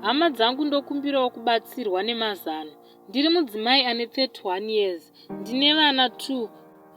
Hama dzangu ndokumbirawo kubatsirwa nemazano. Ndiri mudzimai ane 31 years. Ndine vana 2.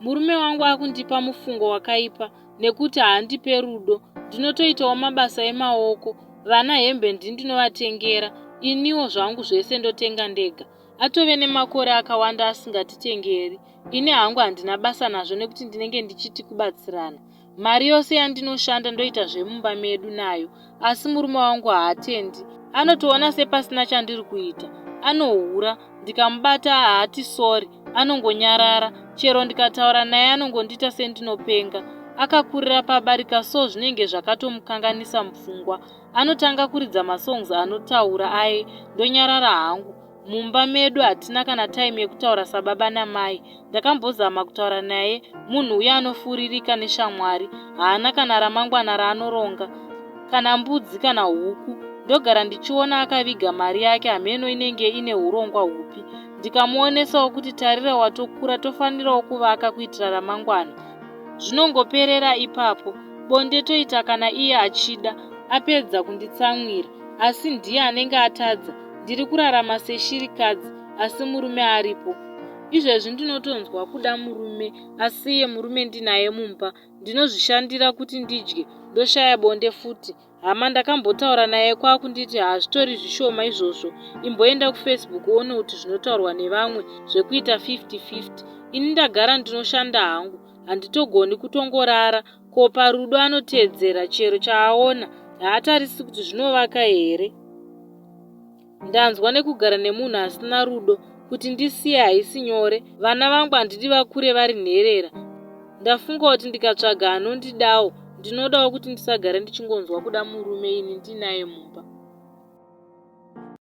Murume wangu akundipa mufungo wakaipa nekuti haandipe rudo. Ndinotoitawo mabasa emaoko. Vana hembe ndini ndinovatengera. Iniwo zvangu zvese ndotenga ndega. Atove nemakore akawanda asingatitengeri. Ini hangu handina basa nazvo nekuti ndinenge ndichiti kubatsirana. Mari yose yandinoshanda ndoita zvemumba medu nayo asi murume wangu haatendi. Anotoona sepasina chandiri kuita. Anohura, ndikamubata haati sorry, anongonyarara. Chero ndikataura naye anongondiita sendinopenga. Akakurira pabarika so zvinenge zvakatomukanganisa mupfungwa. Anotanga kuridza masongs anotaura aye ndonyarara hangu. Mumba medu hatina kana time yekutaura sababa namai. Ndakambozama kutaura naye munhu uya anofuririka neshamwari haana kana ramangwana raanoronga kana mbudzi kana huku. Ndogara ndichiona akaviga mari yake hameno inenge ine hurongwa hupi. Ndikamuonesawo kuti tarira watokura tofanirawo kuvaka kuitira ramangwana. Zvinongoperera ipapo. Bonde toita kana iye achida apedza kunditsamwira asi ndiye anenge atadza. Ndiri kurarama seshirikadzi asi murume aripo. Izvezvi ndinotonzwa kuda murume asi iye murume ndinaye mumba. Ndinozvishandira kuti ndidye ndoshaya bonde futi. Hama ndakambotaura naye kwakunditi hazvitori zvishoma izvozvo imboenda kufacebook uone kuti zvinotaurwa nevamwe zvekuita 50-50. Ini ndagara ndinoshanda hangu handitogoni kutongorara ko parudo anoteedzera chero chaaona haatarisi kuti zvinovaka here. Ndanzwa nekugara nemunhu asina rudo kuti ndisiye haisi nyore. Vana vangu handidi vakure vari nherera. Ndafunga kuti ndikatsvaga anondidawo ndinodawo kuti ndisagare ndichingonzwa kuda murume ini ndinaye mumba.